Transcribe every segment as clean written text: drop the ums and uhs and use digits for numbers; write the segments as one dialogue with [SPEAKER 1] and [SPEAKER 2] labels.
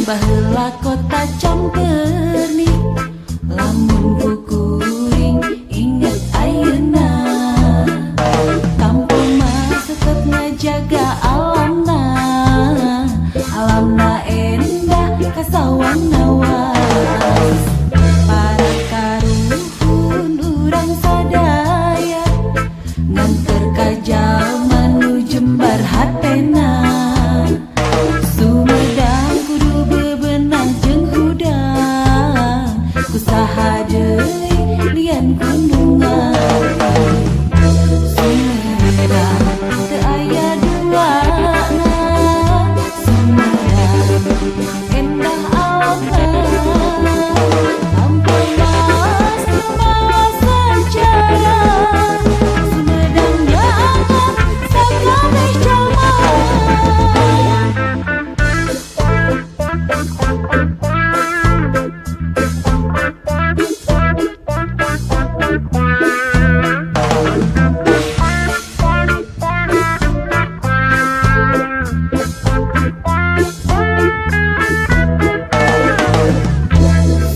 [SPEAKER 1] Baheula kota Camperni, lamun kukuring inget ayeuna. Tampomas tetep ngajaga alamna, alamna endah kasawan nawas. Para karuhun urang sadaya nganter ka jalma nu jembar hatena. Sumedang kudu bebenah jeung hudang, ku saha deui lian ku nu ngarti. Sumedang teu aya duana, Sumedang endah alamna. Tampomas nu mawa sejarah, Sumedang nyaangan sakabeh jalma.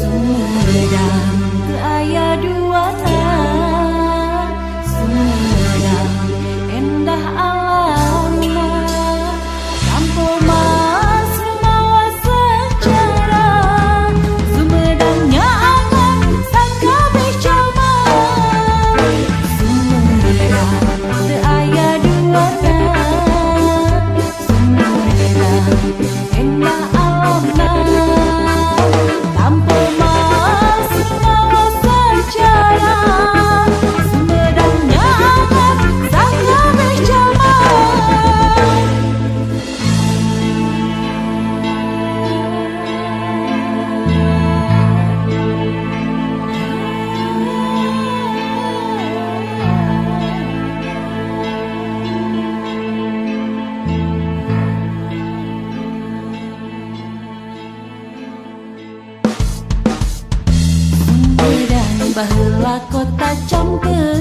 [SPEAKER 1] Sumedang teu aya duana, Sumedang endah alamna. Tampomas nu mawa sejarah, Sumedang nyaangan sakabeh jalma. Sumedang teu aya duana, Sumedang endah alamna. Tampomas nu mawa sejarah, Sumedang nyaangan sakabeh jalma. Sumedang baheula kota Camper.